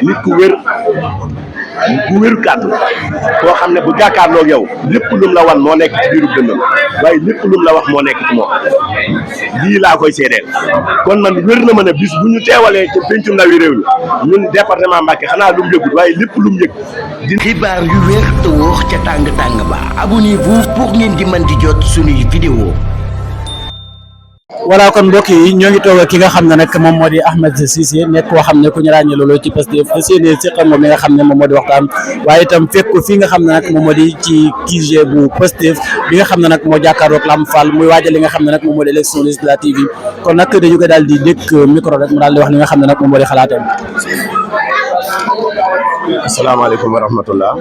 nit ku wér kàddu koo xam ne bu jàkkaarloog yow lépp lum la wan moo nekk ci biiru dënnam waaye lépp lum la wax moo nekk ci moom lii laa koy seedeel kon man wér na ma ne bis bu ñu teewalee ci pencu ndawi réew mi ñun département Mbacké xanaa lu mu yëgut waaye lépp lu mu yëg di xibaar yu wér te wóor ca tàng-tàng ba abonnez-vous pour ngeen di mën di jot suñuy vidéo. voilà kon mbokk yi ñoo ngi toog ki nga xam ne nag moom moo di Ahmed Cissé nekk koo xam ne ku ñu ràññee loolu ci Pastef fas yéene seqal moom mi nga xam ne moom moo di waxtaan waaye itam fekk ko fii nga xam ne nag moom moo di ci QG bu Pastef bi nga xam ne nag moo jàkkaarloog Lamp Fall muy waajal li nga xam ne nag moom moo di élection législative yi kon nag dañu ko daal di dékk micro rek mu daal di wax li nga xam ne nag moom moo di xalaatam. asalaamaaleykum wa rahmatullah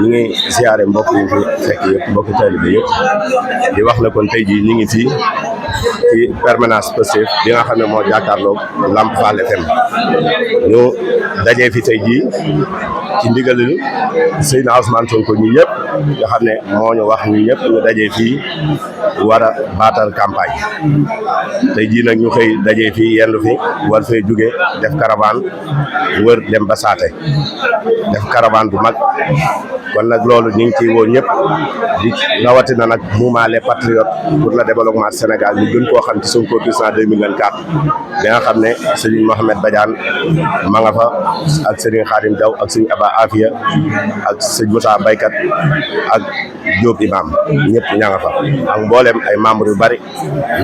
ñu ngi siyaare mbokk yi fi fekk yëpp mbokki taalibe yëpp di wax na kon tey jii ñu ngi fii ci permanence Pastef bi nga xam ne moo jàkkaarloog Lamp Fall FM ñu dajee fi tey jii ci ndigalul Seydina Ousmane Sonko ñu ñëpp nga xam ne moo ñu wax ñu ñëpp ñu dajee fii war a baatal campagne tey jii nag ñu xëy dajee fii yendu fi war fay jóge def caravane wër dem ba saate def caravane bu mag kon nag loolu ñu ngi ciy woo ñëpp di rawatina nag mouvement les patriotes pour le développement du Sénégal ñu gën koo xam ci Sonko président 2024 bi nga xam ne Serigne Mohamed Badiane ma nga fa ak Serigne Khadim Diaw ak Serigne Aba Afia ak Serigne Moussa Baykat ak Diop Imam ñëpp ña nga fa ak mboolem ay membres yu bari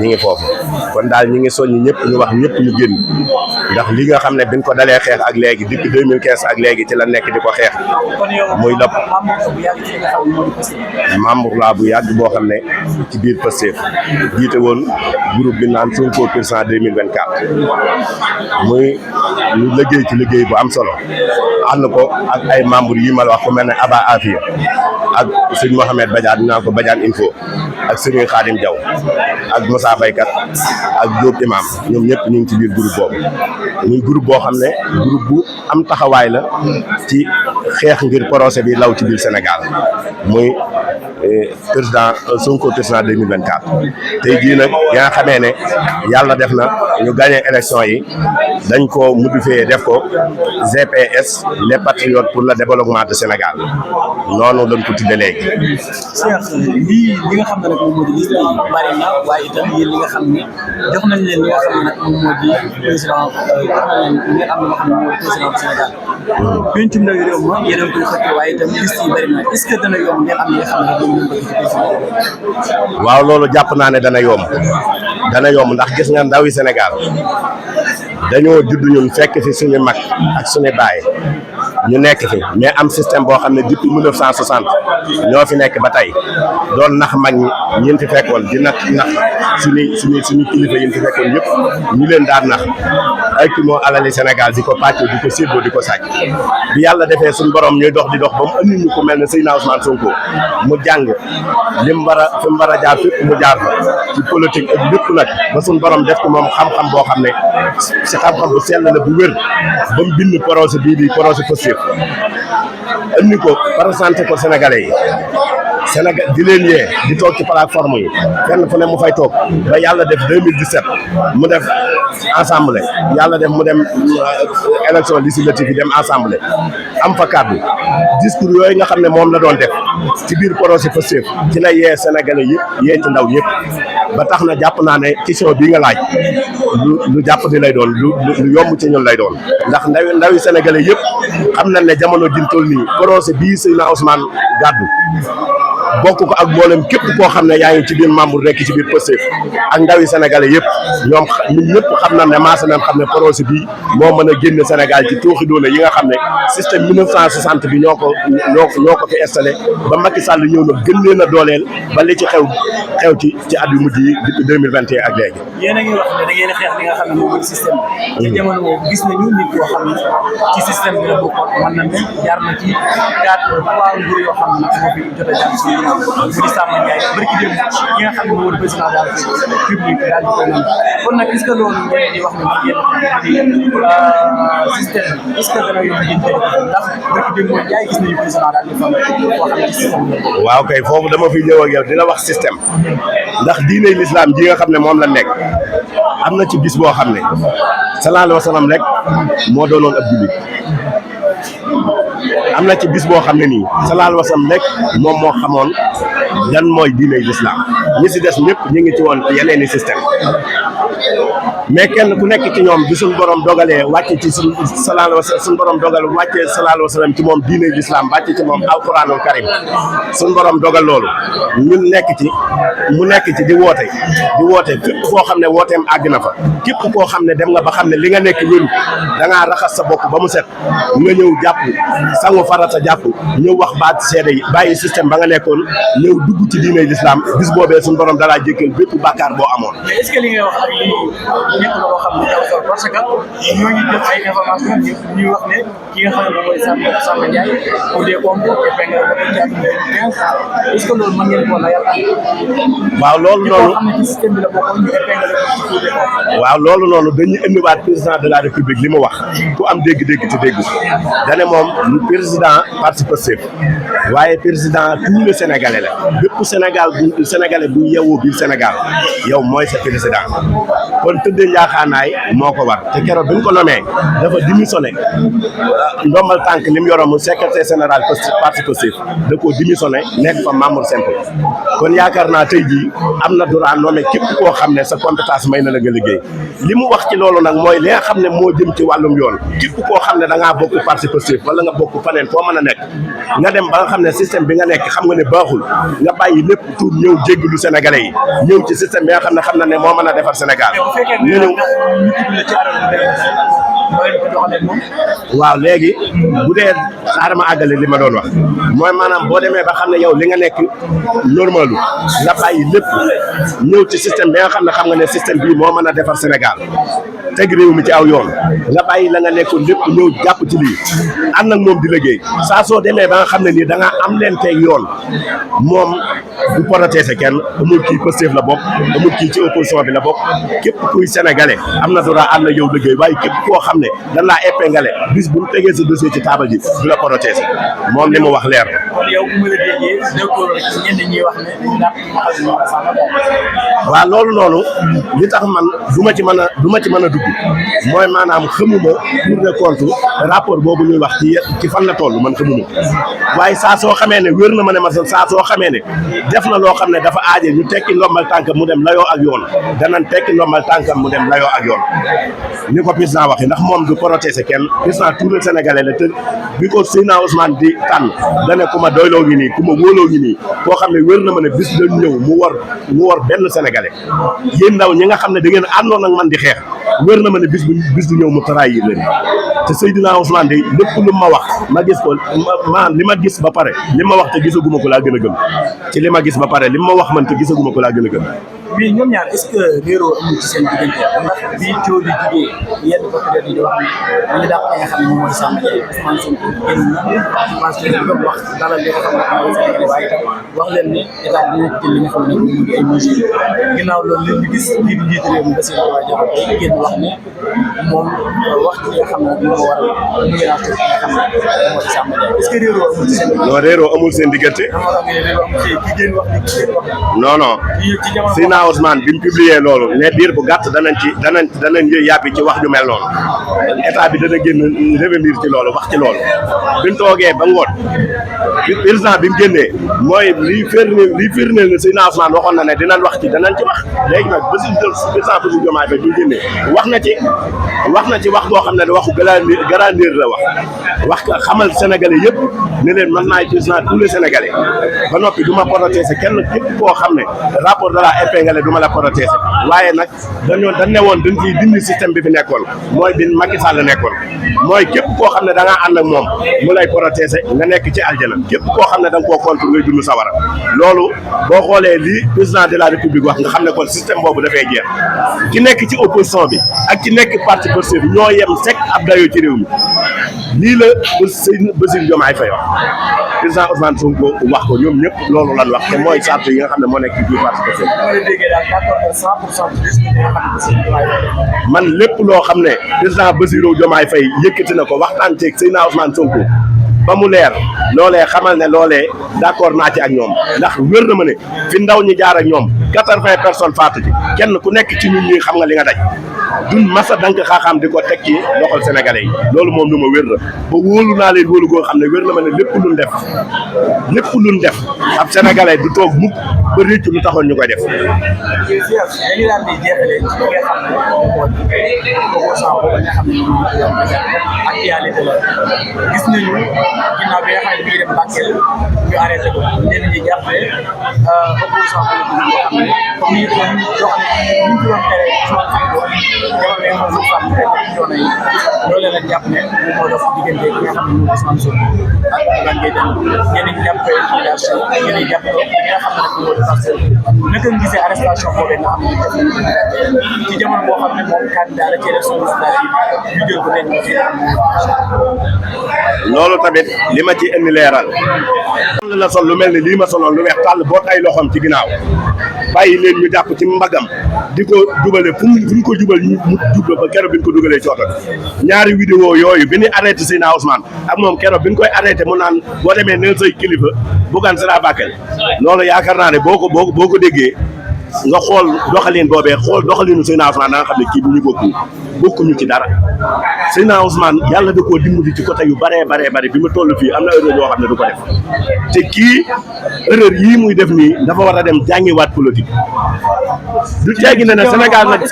ñi ngi foofu kon daal ñi ngi soññi ñëpp ñu wax ñëpp ñu génn ndax li nga xam ne biñ ko dalee xeex ak léegi depuis 2015 ak léegi ci la nekk di ko xeex muy lépp membre laa bu yàgg boo xam ne ci biir Pastef jiite woon groupe bi naan Sonko président 2024 muy ñu liggéey ci liggéey bu am solo ànd ko ak ay membres yi ma la wax ku mel ne Aba Afia ak sëñ Mohamed Badiane ñu naan ko Badiane Info ak sëñ Khadim Diaw ak Moussa Baykat ak Diop Imam ñoom ñëpp ñu ngi ci biir groupe boobu muy groupe boo xam ne groupe bu am taxawaay la ci xeex ngir procès bi law ci biir Sénégal muy président Sonko président 2024 tey jii nag ya nga xamee ne yàlla def na ñu gagné élection yi dañ ko modifié def ko GPS les patriotes pour le développement du Sénégal noonu lañ ko tudde léegi. Cheikh lii li nga xam ne nag moom moo di liste yi bari na waaye itam yéen li nga xam ne jox nañ leen li nga xam ne nag moom moo di président jox nañ leen li nga am loo xam ne moom moo di président du Sénégal. pencum ndawi réew ma yéen a ngi koy xëccoo waaye itam liste yi bari na est-ce que dana yomb ngeen am li nga xam ne moom lañ koy xëccoo. waaw loolu jàpp naa ne dana yomb ndax gis nga ndawi Sénégal dañoo judd ñun fekk fi suñu mag ak suñu baay ñu nekk fi mais am système boo xam ne depuis 1960 ñoo fi nekk ba tey doon nax mag ñi fi fekkoon di nax suñu kilifa yi fi fekkoon yëpp ñu leen daan nax ay ki moo alali Sénégal di ko pàccoo di ko séddoo di ko sàcc bi yàlla defee suñu borom ñuy dox di dox ba mu andi ñu ko mel ne Seydina Ousmane Sonko mu jàng fi mu war a jaar fépp mu jaar fa ci politique ak lépp nag ba suñu borom def ko moom xam-xam boo xam ne si xam-xam bu sell la bu wér ba mu bind projet bii di projet Pastef andi ko présenté ko Sénégalais yi Sénégal di leen yee di toog ci plateforme yi fenn fu ne mu fay toog ba yàlla def 2017 mu def assemblée yàlla def mu dem élection législative yi dem assemblée am fa kàddu discours yooyu nga xam ne moom la doon def ci biir projet Pastef ci la yee Sénégalais yëpp yee ci ndaw ñëpp ba tax na jàpp naa ne question bii nga laaj lu jàpp di lay doon lu yomb ci ñun lay doon ndax ndawi Sénégalais yëpp xam nañ ne jamono jin toll nii projet bii Seydina Ousmane gàddu bokk ko ak mboolem képp koo xam ne yaa ngi ci biir membre rekk ci biir Pastef ak ndawi sénégalais yëpp ñoom ñun ñëpp xam nañ ne maasa nañ xam ne projet bi moo mën a génn Sénégal ci tooxi doona yi nga xam ne système 1960 bi ñoo ko fi installé ba Macky Sall ñëw na gën leen a dooleel ba li ci xew ci at yu mujj yi depuis 2021 ak léegi. yéen a ngi wax ne da ngeen a xeex li nga xam ne moom mooy système bi. te jamono boobu gis nañu nit yoo xam ne ci système bi la bokkoon mën nañ ne jaar na ci 4 3 nguur yoo xam ne moo fi jot a jaar suñu bu di Samba Ndiaye barki dem ki nga xam ne moo di président daal public daal di koy nangu kon nag est-ce que loolu ngeen di wax ne ngeen di système bi est-ce que dana yomb ngeen ndax barki dem mooy Ndiaye gis nañu président daal di fa koo xam ne système waaw kay foofu dama fi ñëw ak yow di la wax système ndax diine l'islam ji nga xam ne moom la nekk am na ci bis boo xam ne sallallahu alayhi wa sallam rek moo doonoon ab jullit am na ci bis boo xam ne nii sallallahu alayhi wa sallam rek moom moo xamoon lan mooy diine l'islam ñi si des ñëpp ñu ngi ci woon yeneen i système mais kenn ku nekk ci ñoom bi suñ borom dogalee wàcce ci suñ sallallahu alayhi wa sallam suñ borom dogal wàcce sallallahu alayhi wa sallam ci moom diine l'islam wàcce ci moom alquranul karim suñ borom dogal loolu ñun nekk ci mu nekk ci di woote képp koo xam ne wooteem àgg na fa képp koo xam ne dem nga ba xam ne li nga nekk wéru da ngaa raxas sa bopp ba mu set nga ñëw jàpp sangu farata jàpp ñëw wax baat seede yi bàyyi système ba nga nekkoon ñëw dugg ci diine l'islam bis boobee suñ borom dalaa jéggal bépp bàkkaar boo amoon. mais est-ce que li ngay wax ak lii nekk na loo xam ne dafa solo parce que ñoo ngi jot ay information ñuy wax ne ki nga xam ne moom mooy Samba Ndiaye pour des comptes épingle ba ci atum 2015 est-ce que loolu mën ngeen ko layal waaw loolu noonu xam ne ci système bi la bokkoon ñu épingle ko ci pour des comptes waaw loolu noonu dañuy indiwaat président de la république li mu wax ku am dégg-dégg te dégg dane moom lu président parti Pastef waaye président tout le sénégalais la bépp sénégalais bu yeewoo biir Sénégal yow mooy sa président kon tëddee njaaxaanaay moo ko war te keroog bi ñu ko nomee dafa démissionné ndombal tànk li mu yoroon mu secrétaire général parti Pastef da koo démissionné nekk fa membre simple kon yaakaar naa tey jii am na droit nommé képp koo xam ne sa compétence may na la nga liggéey li mu wax ci loolu nag mooy li nga xam ne moo jëm ci wàllum yoon képp koo xam ne da ngaa bokk parti Pastef wala nga bokk faneen foo mën a nekk nga dem ba nga xam ne système bi nga nekk xam nga ne baaxul nga bàyyi lépp tuut ñëw jéggalu sénégalais yi ñëw ci système bi nga xam ne moo mën a defar Sénégal nga ñëw waaw léegi bu dee xaaral ma àggale li ma doon wax mooy maanaam boo demee ba xam ne yow li nga nekk normalu nga bàyyi lépp ñëw ci système bi nga xam nga ne système bii moo mën a defar Sénégal teg réew mi ci aw yoon nga bàyyi la nga nekkoon lépp ñëw jàpp ci lii ànd ak moom di liggéey saa soo demee ba nga xam ne nii da nga am leen tey yoon moom du protéger kenn amul kii Pastef la bokk amul kii ci opposition bi la bokk képp kuy sénégalais am na droit ànd ak yow liggéey waaye képp koo xam ne dañ laa épinglé bis bu mu tegee sa dossier ci taabal ji du la protéger moom li mu wax leer na. kon yow bu ma la déggee nekkul rek ñenn ñi wax ne waaw loolu noonu li tax man du ma ci mën a dugg mooy maanaam xamuma Cour des comptes rapport boobu ñuy wax ci fan la toll man xamuma waaye saa soo xamee ne wér na ma ne ma saa soo xamee ne def na loo xam ne dafa aaje ñu tekki ndombal tànkam mu dem layoo ak yoon danañ tekki ndombal tànkam mu dem layoo ak yoon ni ko président waxee ndax moom du protéger kenn président tout le Sénégalais la te bi ko Seydina Ousmane di tànn dane ku ma doyloo ngi nii ku ma wóoloo ngi nii koo xam ne wér na ma ne bis dañ ñëw mu war benn Sénégalais yéen ndaw ñi nga xam ne da ngeen àndoon ak man di xeex wér na ma ne bis du ñëw mu trahir leen te Seydina Ousmane de lépp lu ma wax ma gis ko ma li ma gis ba pare li ma wax te gisaguma ko laa gën a gëm ci li ma gis ba pare li ma wax man te gisaguma ko laa gën a gëm. mais ñoom ñaar est-ce que réeroo amul ci seen diggante ndax bii coow li jugee yenn côté yi di wax ne dañu dàq nga xam ne moom mooy Samba Ndiaye Ousmane Sonko génn na parce que ñu wax dalal li nga xam ne mooy Sénégal waaye itam wax leen ne état bi dina jël li nga xam ne moom mooy ay mesures ginnaaw loolu leen ñu gis lii di njiitu réew mi Bassirou Diomaye Diakhar Faye génn wax ne moom wax ci li nga xam ne moo waral nomination bi nga xam ne moom mooy Samba Ndiaye est-ce que réeroo amul ci seen diggante. non réeroo amul seen diggante. non non. Seydina Ousmane bi mu publié loolu ne diir bu gàtt danañ yàbbi ci wax ju mel noonu état bi dana génn revenir ci loolu wax ci loolu bi mu toogee ba ngoon président bi mu génnee mooy lii firndeel ne Seydina Ousmane waxoon na ne danañ ci wax léegi nag président Bassirou Diomaye Faye bi mu génnee wax na ci wax boo xam ne waxu grandeur la wax xamal Sénégalais yëpp ne leen man maay président tous les Sénégalais ba noppi du ma protéger kenn képp koo xam ne rapport de la épinglé du ma la protéger waaye nag dañ ne woon dañ ciy dindi système bi fi nekkoon mooy bi Macky Sall nekkoon mooy képp koo xam ne da ngaa ànd ak moom mu lay protéger nga nekk ci aljana képp koo xam ne da nga koo contre ngay dund sawara loolu boo xoolee lii président de la république wax nga xam ne kon système boobu dafay jeex ki nekk ci opposition bi ak ki nekk parti Pastef ñoo yem sek ab dayoo ci réew mi lii la Bassirou Diomaye Faye wax président Ousmane Sonko wax ko ñoom ñëpp loolu lan wax te mooy sart yi nga xam ne moo nekk ci biir parti Pastef. man lépp loo xam ne président Bassirou Diomaye Faye yëkkati na ko waxtaan ceeg Seydina Ousmane Sonko ba mu leer loolee xamal ne loolee d'accord naa ci ak ñoom ndax wér na ma ne fi ndaw ñi jaar ak ñoom 80 personnes faatu ci kenn ku nekk ci ñun ñi xam nga li nga daj dun masa dank xaaxaam di ko teg ci loxol sénégalais yi loolu moom lu ma wér la ba wóolu naa leen wóolu goo xam ne wér na ma ne lépp luñ def ab sénégalais du toog mukk ba réccu lu taxoon ñu koy def. gis nañu ginnaaw bi nga xam ne mi ngi dem Bakel ñu arrêté ko ñenn ñi jàpp ne opposition politique yoo xam ne comme ni ñu doon tere jamono yi nga xam ne coono yi loolu la jàpp ne moom moo def diggante ki nga xam ne moom Ousmane Sonko ak Bougane Gueye Dany ñenn ñi jàpp ko intimidation ñenn ñi jàpp ko li nga xam ne nag moo di parce que naka nga gisee arrestation boobee nga xam ne ci jamono boo xam ne moom candidat la ci élection législative ñu jël ko nekk ci loolu tamit li ma ci indi leeral la sol lu mel ni lii ma soloon lu weex tàll boot ay loxoom ci ginnaaw bàyyi leen ñu jàpp ci mbagam di ko jubale fu ñu ko jubal mu jubal ba keroog bi ñu ko dugalee ci oto ñaari vidéo yooyu bi ñu arrêté Seydina Ousmane ak moom keroog bi ñu koy arrêté mu naan boo demee neel say kilifa Bougane sera Bakel loolu yaakaar naa ne boo ko déggee nga xool doxalin boobee xool doxalinu Seydina Ousmane da nga xam ne kii bi ñu bokkuñu ci dara Seydina Ousmane yàlla da koo dimbali ci côté yu baree bi mu toll fii am na erreur yoo xam ne du ko def te kii erreur yii muy def nii dafa war a dem jàngiwaat politique du ceegi ne Sénégal nag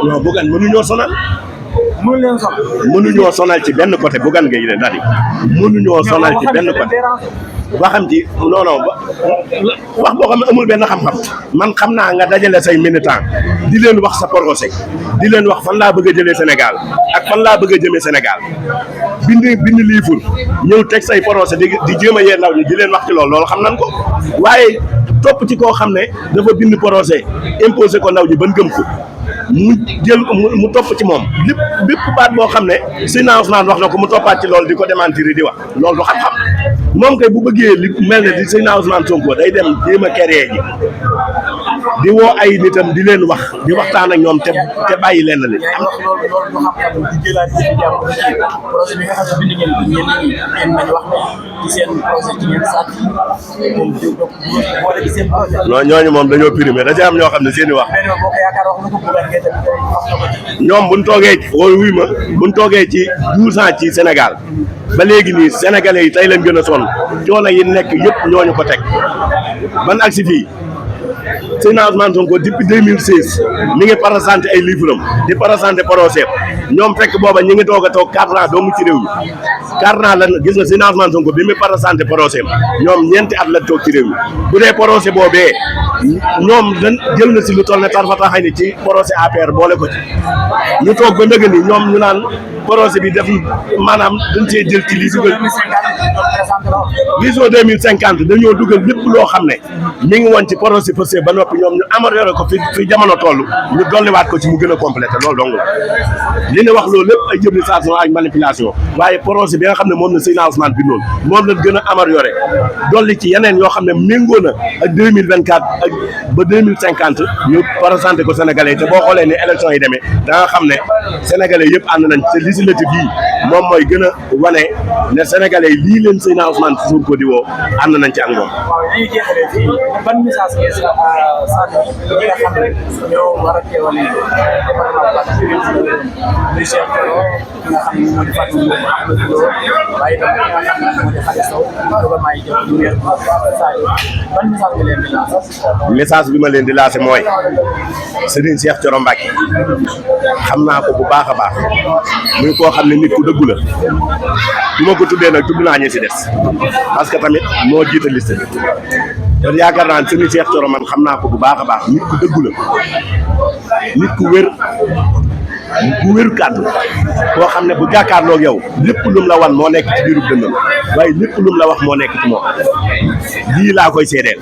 non Bougane mënuñoo sonal mënuñoo sonal ci benn côté Bougane Gueye Dany daal mënuñoo sonal ci benn côté waxam ci non wax boo xam ne amul benn xam-xam man xam naa nga dajale say militant di leen wax sa projet di leen wax fan laa bëgg a jëlee Sénégal ak fan laa bëgg a jëmee Sénégal bind liifur ñëw teg say projet di jéem a yee ndaw ñi di leen wax ci loolu xam nañ ko waaye topp ci koo xam ne dafa bind projet imposé ko ndaw ñi ban gëm ko mu topp ci moom bépp baat boo xam ne Seydina Ousmane wax na ko mu toppaat ci loolu di ko démentir di wax loolu du xam-xam moom kay bu bëggee li mel ne di Seydina Ousmane Sonko day dem jéem a créer ji di woo ay nitam di leen wax di waxtaan ak ñoom te bàyyi leen li non ñooñu moom dañoo primé da ci am ñoo xam ne seen i wax ñoom buñ toogee wuy ma buñ toogee ci 12 ans ci Sénégal ba léegi nii sénégalais yi tey leen gën a sonn coono yi nekk yëpp ñooñu ko teg ban agsi fii Seydina Ousmane Sonko depuis 2016 mi ngi présenté ay livre am di présenté projet ñoom fekk booba ñi ngi toog a toog 4 ans doomu ci réew mi 4 ans lan gis nga Seydina Ousmane Sonko bi muy présenté projet ñoom ñeenti at la toog ci réew mi bu dee projet boobee ñoom dañ jël na si lu toll ne tarfata xëy ni ci projet APR boole ko ci ñu toog ba ndëgg ni ñoom ñu naan projet bi def maanaam dañ see jël ci lii dugal vision 2050 dañoo dugal lépp loo xam ne mi ngi woon ci projet passé ba noppi ñoom ñu amélioré ko fi jamono toll ñu dolliwaat ko ci mu gën a complété loolu dong la li ne wax loolu lépp ay jëfandikoo ak manipulation waaye projet bi nga xam ne moom la Seydina Ousmane bindoon moom lañ gën a amélioré dolli ci yeneen yoo xam ne méngoo na ak 2024 ak ba 2050 ñu présenté ko Sénégalais te boo xoolee ni élection yi demee da nga xam ne Sénégalais yëpp ànd nañ te législative yi moom mooy gën a wane ne Sénégalais yi lii leen Seydina Ousmane Sonko di woo ànd nañ ci ak moom. waaw dañuy jeexalee fii ban message ngeen sànni ñi nga xam ne ñoo war a teewal département Bakel di Cheikh Thioro ki nga xam ne moo di Fatou Ndiaye Ahmed Lo waaye itam ki nga xam ne moo di Khady Sow gouvernement yi jëm ñu weer ban message nga leen di lancer. message bi ma leen di lancer mooy Serigne Cheikh Thioro Mbacké xam naa ko bu baax a baax muy koo xam ne nit ku dëggu la du ma ko tuddee nag tudd naa ñi si des parce que tamit moo jiite liste bi kon yaakaar naa ne Serigne Cheikh Thioro man xam naa ko bu baax a baax nit ku dëggu la nit ku wér bu wéru kàddu boo xam ne bu jàkkaarloog yow lépp lum la wan moo nekk ci biiru dënnam waaye lépp lum la wax moo nekk ci moom lii laa koy seedeel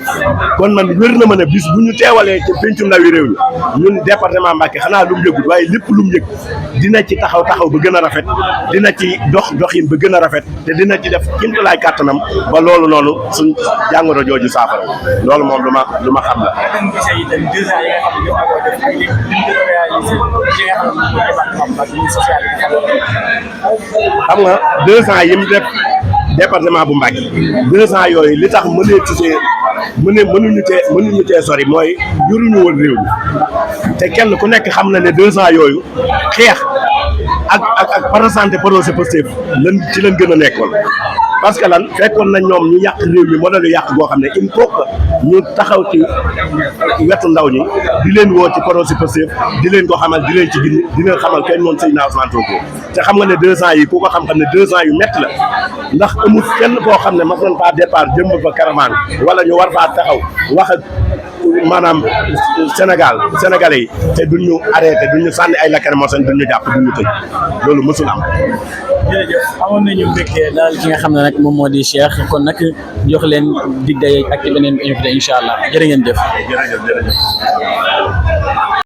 kon man wér na ma ne bis bu ñu teewalee ci pencum ndawi réew mi ñun département Mbacké xanaa lu mu yëgut waaye lépp lu mu yëg dina ci taxaw ba gën a rafet dina ci doxin ba gën a rafet te dina ci def kéemtalaay kàttanam ba loolu noonu suñ jàngoro jooju saafara loolu moom lu ma xam la. xam nga 2 ans yi mu def département bu Mbacké 2 ans yooyu li tax mënuñu cee sori mooy juruñu woon réew mi te kenn ku nekk xam na ne 2 ans yooyu xeex ak parasanté projet Pastef lan ci lañ gën a nekkoon parce que lan fekkoon nañ ñoom ñu yàq réew mi modèle yàq goo xam ne il faut que ñu taxaw ci wetu ndaw ñi di leen woo ci projet Pastef di leen ko xamal di leen ci gindi di leen xamal kenn moom Seydina Ousmane Sonko te xam nga ne 2 ans yi ku ko xam ne 2 ans yu métti la ndax amul kenn koo xam ne mas nañ faa départ jëm fa caravane wala ñu war faa taxaw wax ak maanaam Sénégalais yi te duñu arrêté duñu sànni ay lacrymogène duñu jàpp duñu tëj loolu mësul am. jërëjëf amoon nañu mbégte daal ki nga xam ne nag moom moo di Cheikh kon nag jox leen dig daje ak beneen invité incha allah jërë ngeen jëf. jërëjëf.